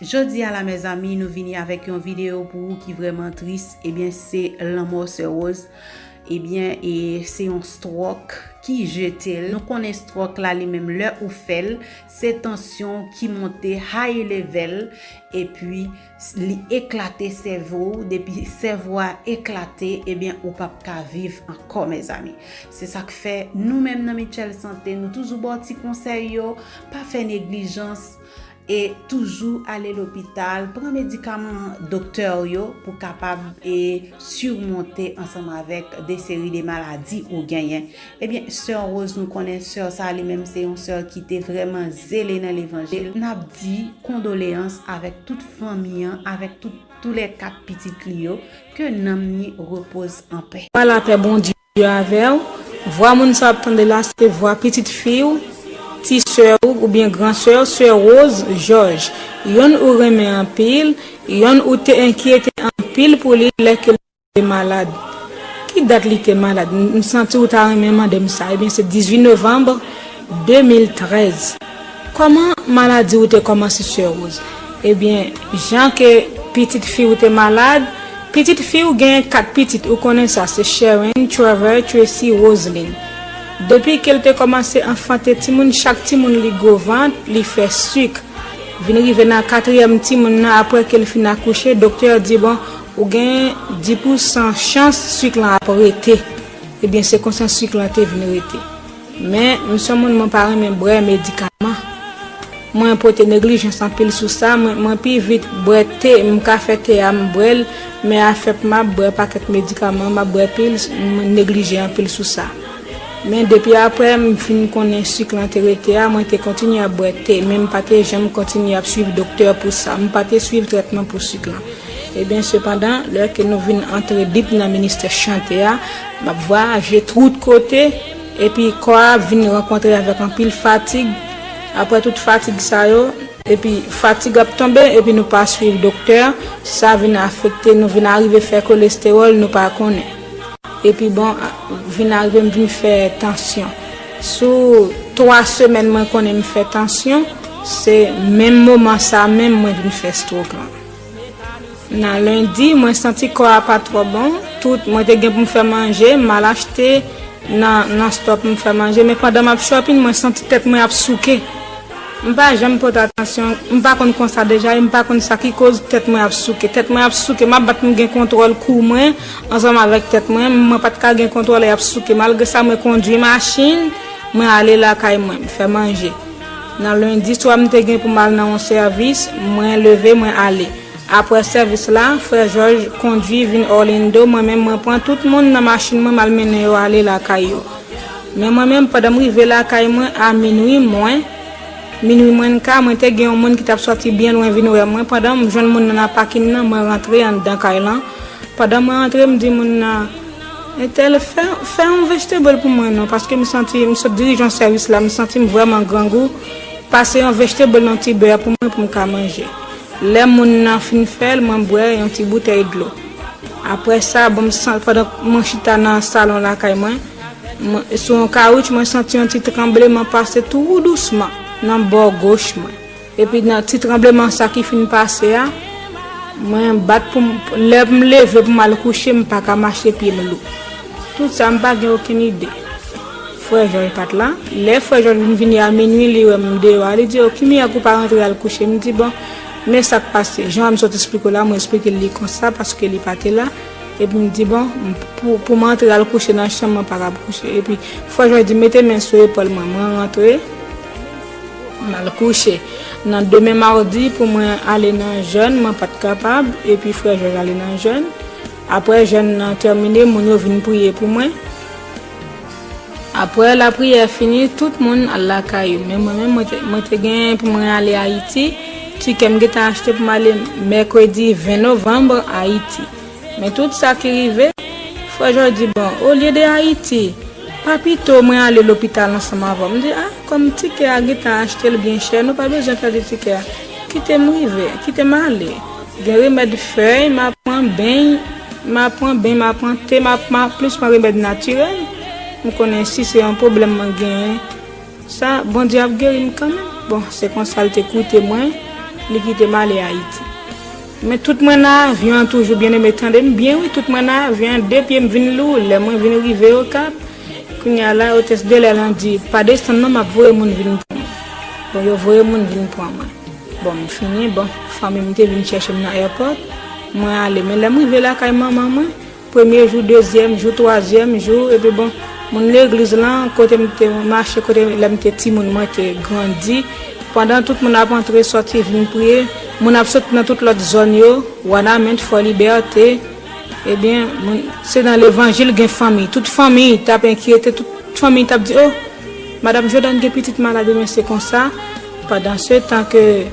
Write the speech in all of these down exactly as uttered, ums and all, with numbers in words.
Jodi a la, mezanmi, nou vini avèk yon videyo pou ou ki vrèman tris. Ebyen, se lanmò Sè Rose. Ebyen, e se yon stròk ki jete l. Nou konnen stròk la, li menm, lè ou fè l, se tansyon ki monte high level, epi li eklate sèvo w. Depi sèvo a eklate, ebyen, ou p ap ka viv ankò, mezanmi. Se sa k fè nou menm nan Mitchell Santé, nou toujou ba w ti konsèy yo, pa fè neglijans, e toujou ale lopital, pran medikaman doktè w yo pou kapab e simonte ansanm avèk de seri de maladi ou genyen. Ebyen, Sè Rose, nou konnen sè sa li menm se yon sè ki te vrèman zele nan levanjil. N ap di kondoleyans avèk tout fanmi an, avèk tout, toulèkat pitit li yo, ke nanm ni repoze an pè. Vwala, lapè Bondye avè w. Vwa moun sa w ap tande la, se vwa pitit fi w, ti sè w oubyen gran sè w, Sè Rose Georges. Yonn ou renmen anpil, yonn ou te enkyete anpil pou li lè ke l te malad. Ki dat li te malad? M, m santi w ta renmen mande m sa. Ebyen, se dizuit novanm de mil trèz. Kòman maladi w te kòmanse, Sè Rose? Ebyen, jan ke pitit fi w te malad, pitit fi w genyen kat pitit, ou konnen sa, se Sharon, Trevor, Tracy, Roseline. Depi ke l te kòmanse anfante timoun, chak timoun li gwo vant, li fè sik. Vin rive nan katriyèm timoun nan, apre ke l fin akouche, doktè a di, bon, ou gen dis pousan chans sik lan ap rete. Ebyen, se konsa sik lan te vin rete. Men, m se yon moun, mwen pa renmen bwè medikaman. Mwen pote neglijans anpil sou sa, mwen, mwen pi vit bwè te, m ka fè te a, m bwè l, men afè m ap bwè pakèt medikaman, m ap bwè pil, mwen neglije anpil sou sa. Men depi apre m fin konnen sik lan te rete a, mwen te kontinye ap bwè te, men m pa te janm kontinye ap swiv doktè pou sa, m pa te swiv trètman pou sik lan. Ebyen, sepandan, lè ke nou vin antre deep nan ministè chante a, m ap vwayaje tout kote, epi kò a vin rankontre avèk anpil fatig. Apre tout fatig sa yo, epi fatig ap tonbe, epi nou pa swiv doktè, sa vin afekte nou, vin arive fè kolestewòl, nou pa konnen. Epi bon, vin arive m vin fè tansyon. Sou twa semèn mwen konnen m fè tansyon, se menm moman sa menm mwen vin fè strok lan. Nan lendi, mwen santi kò a pa twò bon. Tout, mwen te gen pou m fè manje, m al achte nan, nan stòp m fè manje. Men pandan m ap shopping, mwen santi tèt mwen ap souke. M pa janm pote atansyon, m pa konn konsa deja, e m pa konn sa ki koz tèt mwen ap souke. Tèt mwen ap souke, m ap bat pou m gen kontwòl kou mwen, ansanm avèk tèt mwen, mwen pa t ka gen kontwòl e ap souke. Malgre sa, mwen kondwi machin, mwen ale lakay mwen, m fè manje. Nan lendi swa, m te gen pou m al nan yon sèvis, mwen leve, mwen ale. Apre sèvis la, frè Jòj kondwi vin Orlando, mwen menm mwen pran tout moun nan machin mwen, m al mennen yo ale lakay yo. Men mwen menm, pandan m rive lakay mwen a minwi mwen, minwi mwen ka, mwen te gen yon moun ki t ap sòti byen lwen vin wè mwen. Pandan m jwenn moun nan nan pakin nan, mwen rantre anndan kay lan. Pandan mwen rantre, m di moun nan, entèl, fè, fè yon vegetable pou mwen non, paske m santi, m sot dirije yon sèvis la, m santi m vrèman grangou. Pase yon vegetable nan ti bè pou mwen pou m ka manje. Lè moun nan fin fè l, mwen bwè yon ti boutèy dlo. Apre sa, bon, m san-, pandan mwen chita nan salon lakay mwen, mwen, sou yon kawoutch, mwen santi yon ti tranbleman pase tou dousman nan bò goch mwen. Epi nan ti tranbleman sa ki fin pase a, mwen bat pou m, lè m leve pou m al kouche, m pa ka mache, pye m lou. Tout sa, m pa gen okenn ide. Frè Jòj pa t la. Lè frè Jòj vin vini a minwi, li wè m deyò a, li di, "O, ki mirak ou pa rantre al kouche?" M di, "Bon, men sa k pase." Jan m sot esplike w la, mwen esplike l li konsa, paske li pa te la. Epi m di, "Bon, m, pou, pou m antre al kouche nan chanm, mwen pa kab kouche." Epi frè Jòj di, "Mete men sou epòl mwen." Mwen rantre, m al kouche. Nan demen madi, pou mwen ale nan jèn, mwen pa t kapab. Epi frè Jòj ale nan jèn. Apre jèn nan tèmine, moun yo vin priye pou mwen. Apre lapriyè fini, tout moun al lakay yo. Men mwen menm, mwen te, mwen te gen pou mwen ale Ayiti. Tikè m gentan achte pou m ale mèkredi ven novanm Ayiti. Men tout sa ki rive, frè Jòj di, "Bon, olye de Ayiti, pa pito mwen ale lopital ansanm avè w?" M di, "A, kòm tikè a gentan achte l byen chè, nou pa bezwen pèdi tikè a. Kite m rive, kite m ale." Gen remèd fèy, m a pran beny, m a pran beny, m a pran te, m a, m a plis pran remèd natirèl. M konnen si se yon pwoblèm mwen genyen, sa, Bondye ap geri m kanmenm. Bon, se konsa l te koute mwen. li kite m ale Ayiti. Men tout mwen nan avyon an toujou, byeneme, tande m byen wi, tout mwen nan avyon an, de pye m vin lou, lè mwen vin rive Okap, kounye a la, otès de lè lan di, pa desann non, m ap voye moun vin pran mwen. Bon, yo voye moun vin pran mwen. Bon, m fini, bon, fanmi m te vin chèche m nan airport, mwen ale, men lè m rive lakay manman mwen, premye jou, dezyèm jou, twazyèm jou, epi bon, moun legliz lan, kote m te mache, kote lè m te timoun, mwen te grandi. Pandan tout moun ap antre, sòti, vin priye, moun ap sot nan tout lòt zòn yo, Wanament, Fò Libète, ebyen, moun, se nan levanjil gen fanmi. Tout fanmi t ap enkyete, tout fanmi t ap di, "O, madanm Jòdàn gen pitit malad, ebyen se konsa." Pandan se tan ke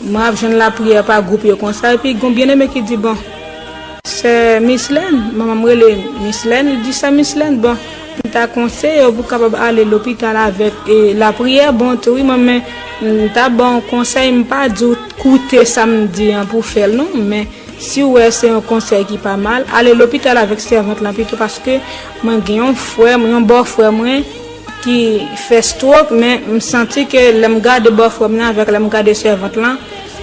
mwen ap jwenn lapriyè pa gwoup yo konsa, epi gon byeneme ki di, "Bon, sè Mislèn," manman m rele Mislèn, li di, "Sè Mislèn, bon, m ta konseye w pou w kapab ale lopital avèk, e, lapriyè, bon, tou wi, mwen, men m ta ba w konsèy, m pa di w koute sa m di an pou w fè l non, men si w wè se yon konsèy ki pa mal, ale lopital avèk sèvant lan pito, paske mwen gen yon frè, yon bòfrè mwen ki fè stroke, men m santi ke lè m gade bòfrè m nan avèk lè m gade sèvant lan,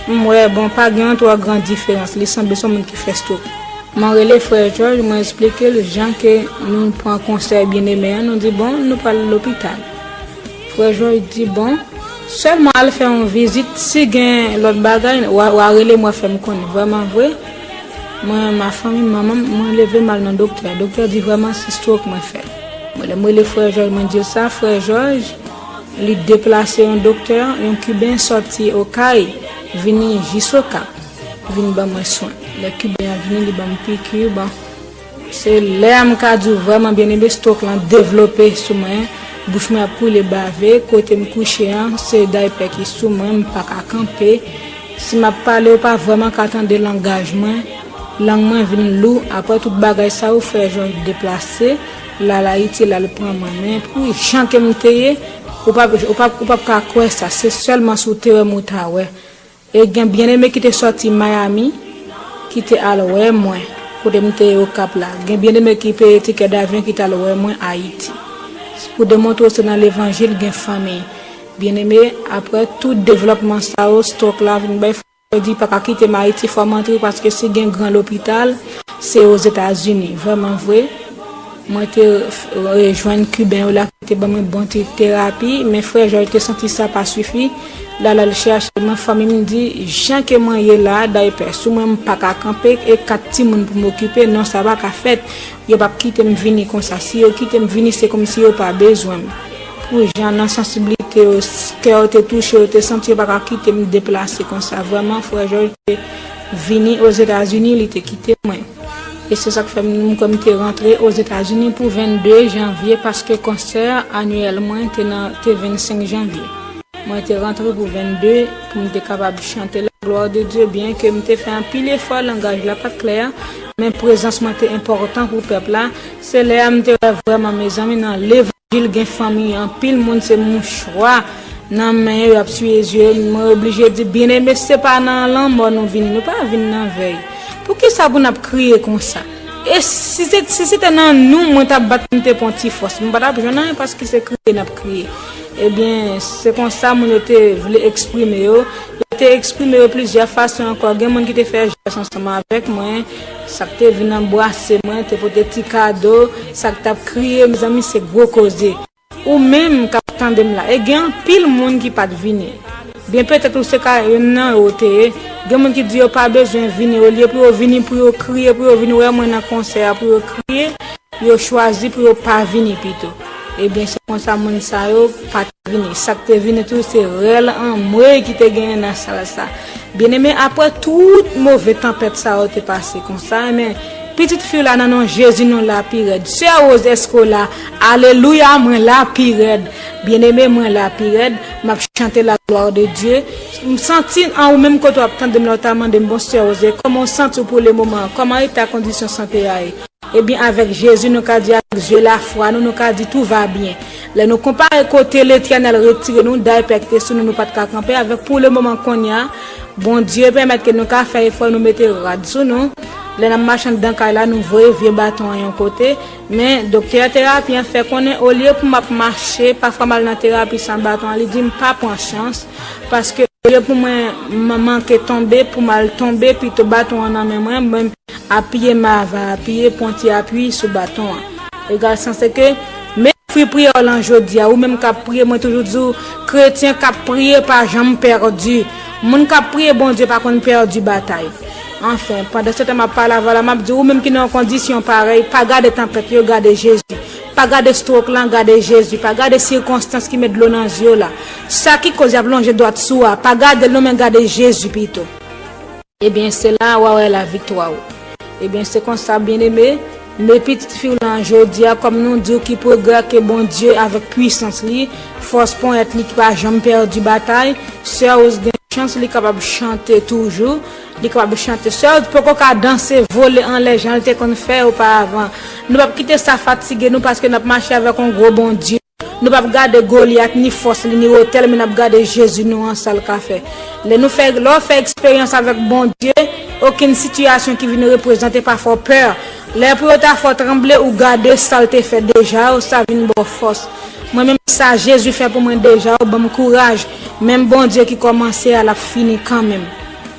m wè, bon, pa gen yon twò gran diferans, li sanble se yon moun ki fè stroke." Mwen rele frè Jòj, mwen eksplike l jan ke nou pran konsèy byeneme an, nou di, "Bon, nou pral lopital." Frè Jòj di, "Bon, sèlman al fè yon vizit, si gen lòt bagay, w a, w a rele mwen, fè m konnen." Vrèman vre, mwen, ma fanmi, manman m, mwen leve m al nan doktè. Doktè di, "Vrèman, se stroke mwen fè." Mwen, lè mwen rele frè Jòj, mwen di l sa, frè Jòj, li deplase yon doktè, yon Kiben sòti Okay, vini jis Okap, vin ban mwen swen. Lè Kiben an vini, li ban m piki, bon, se lè a m ka di w vrèman byeneme, stroke lan devlope sou mwen, bouch mwen ap koule bave, kote m kouche an, se daypè ki sou mwen, m pa ka kanpe. Si m ap pale, ou pa vrèman ka tande langaj mwen, lang mwen vin lou, apre tout bagay sa yo, frè Jòj deplase, l al Ayiti, l al pran mwen. Men pou jan ke m te ye, ou p ap, ou p ap, ou p ap ka kwè sa, se sèlman si w te wè m ou ta wè. E gen byeneme ki te sòti Miami, ki te al wè mwen, kote m te ye Okap la. Gen byeneme ki peye tikè davyon ki t al wè mwen Ayiti. Pou demontre w se nan levanjil gen fanmi. Byeneme, apre tout devlòpman sa yo, stroke la vin bay fòs, di pa ka kite m Ayiti, fò m antre, paske si gen gran lopital, se Ozetazini. Vrèman vre, mwen te, e, jwenn Kiben yo la ki te ban mwen bon ti terapi, men frè Jòj te santi sa pa sifi. L al, al chèche mwen, fanmi m di, jan ke mwen ye la, daypè sou mwen, m pa ka kanpe, e kat timoun pou m okipe, non, sa pa ka fèt. Yo p ap kite m vini konsa. Si yo kite m vini, se kòmsi yo pa bezwen m. Pou jan nan sansiblite yo, s-, kè yo te touche, yo te santi yo pa ka kite m deplase konsa. Vrèman, frè Jòj te vini Ozetazini, li te kite mwen. E se sa k fè m, m kwè m te rantre Ozetazini pou vennde janvye, paske konsè anyèl mwen te nan, te vennsenk janvye. Mwen te rantre pou vennde, pou m te kapab chante la gloire de Dieu, byenke m te fè anpil efò, langaj la pa t klè, men prezans mwen te enpòtan pou pèp la. Se lè a m te wè vrèman, mezanmi, nan levanjil gen fanmi, anpil moun se mouchwa nan men yo, y ap siye zye yo. Mwen oblije di, byeneme, se pa nan lanmò nou vini, nou pa vin nan vèy. Poukisa pou n ap kriye konsa? E si se, si se te nan nou, mwen t ap bat, m te pran ti fòs. M pa t ap jwenn anyen paske se kriye n ap kriye. Ebyen, se konsa moun yo te vle eksprime yo. Yo te eksprime yo plizyè fason ankò. Gen moun ki te fè jès ansanm avèk mwen. Sa k te vin anbrase mwen, te pote ti kado. Sa k t ap kriye, mezanmi, se gwo koze. Ou menm k ap tande m la, e gen anpil moun ki pa t vini. Byen petèt ou se ka youn nan yo te ye. Gen moun ki di yo pa bezwen vini, olye pou yo vini, pou yo kriye, pou yo vin wè mwen nan konsè a, pou yo kriye, yo chwazi pou yo pa vini pito. Ebyen, se konsa moun sa yo pa t vini. Sa k te vini tou, se rèl anmwey ki te genyen nan sal sa. Byeneme, apre tout move tanpèt sa yo te pase konsa, men pitit fi w la nan non Jezi, nou la pi rèd. Sè Rose, èske w la? Alelouya, mwen la pi rèd. Byeneme, mwen la pi rèd. M ap chante la gloire de Dieu. M santi an ou menm kote w ap tande m la, w ta mande m, "Bon, Sè Rose, kòman w santi w pou le moman an? Kòman eta kondisyon sante a ye?" Ebyen, avèk Jezi, nou ka di, avèk zye lafwa nou, nou ka di, "Tout va bien." Lè nou konpare kote Letènèl retire nou, daypè ki te sou nou, nou pa t ka kanpe, avèk pou le moman kounye a, Bondye pèmèt ke nou ka fè efò, nou mete rad sou nou. Lè n ap mache anndan kay la, nou voye vye baton an yon kote. Men, doktè terapi an fè konnen, olye pou m ap mache, pafwa m al nan terapi san baton an, li di m pa pran chans, paske Olye pou mwen man- manke tonbe, pou m al tonbe, pito baton an nan men mwen, mwen apiye m ava apiye, pran ti apui sou baton an. Egal sa se ke, men fwi priyè w lan jodi a, ou menm k ap priye, mwen toujou di w, kretyen k ap priye pa janm pèdi. Moun k ap priye Bondye pa konn pèdi batay. Anfen, pandan se tan m ap pale avè w la, m ap di w, ou menm ki nan yon kondisyon parèy, pa gade tanpèt yo, gade Jezi. Pa gade strok lan, gade Jezi. Pa gade sikonstans ki met dlo nan zye w la. Sa ki koz y ap lonje dwat sou a, pa gade l non, men gade Jezi pito. Ebyen, se la w a wè laviktwa w. Ebyen, se konsa, byeneme, men pitit fi w lan jodi a, kòm nou di w ki pwogrè ke Bondye avèk pwisans li, fòs ponyèt li ki pa janm pèdi batay, sè Rose gen chans li kapab chante toujou, li kapab chante. Sè Rose poko ka danse, vole anlè jan l te konn fè oparavan. Nou p ap kite sa fatige nou paske n ap mache avèk yon gwo Bondye. Nou p ap gade Golyat, ni fòs li, ni wotè l, men n ap gade Jezi nou an, sa l ka fè. Lè nou fè, lè w fè eksperyans avèk Bondye, okenn sitiyasyon ki vin reprezante pa fè w pè. Lè pou yo ta fè w tranble, ou gade sa l te fè deja, sa vin ba w fòs. Mwen menm sa Jezi fè pou mwen deja, ban m kouraj. Menm Bondye ki kòmanse a, l ap fini kanmenm.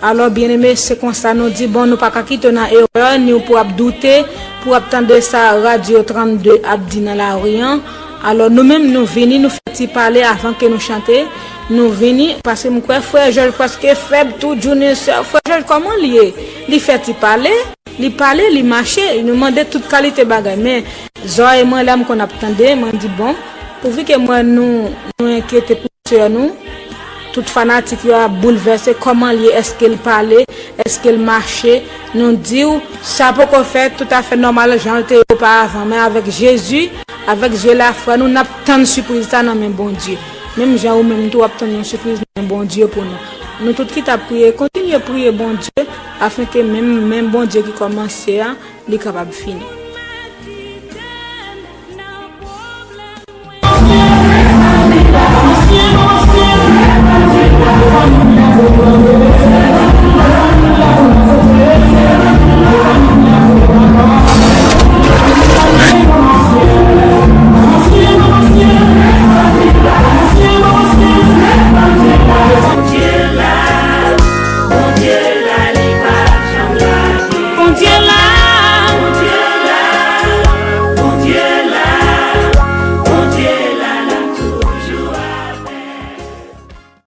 Alò, byeneme, se konsa nou di, bon, nou pa ka kite w nan erè, ni w pou ap doute, pou w ap tande sa Radyo trannde ap di nan lari an. Alò, nou menm, nou vini, nou fè ti pale avan ke nou chante. Nou vini, paske m kwè frè Jòj prèske fèb, tout jounen sè. Frè Jòj, kòman l ye? Li fè ti pale, li pale, li mache, nou mande tout kalite bagay. Men, zòrèy mwen, lè m konn ap tande, mwen di, bon, pouvi ke mwen, nou, nou enkyete pou sè nou, tout fanatik yo ap boulvèse, kòman l ye, èske l pale, èske l mache, nou di w, sa poko fèt toutafè nòmal jan l te ye oparavan, men avèk Jezi, avèk zye lafwa nou, n ap tann sipriz sa nan men Bondye. Menm jan ou menm tou w ap tann yon sipriz nan men Bondye pou nou. Nou tout ki t ap priye, kontinye priye Bondye, afenke menm men Bondye ki kòmanse a, li kapab fini.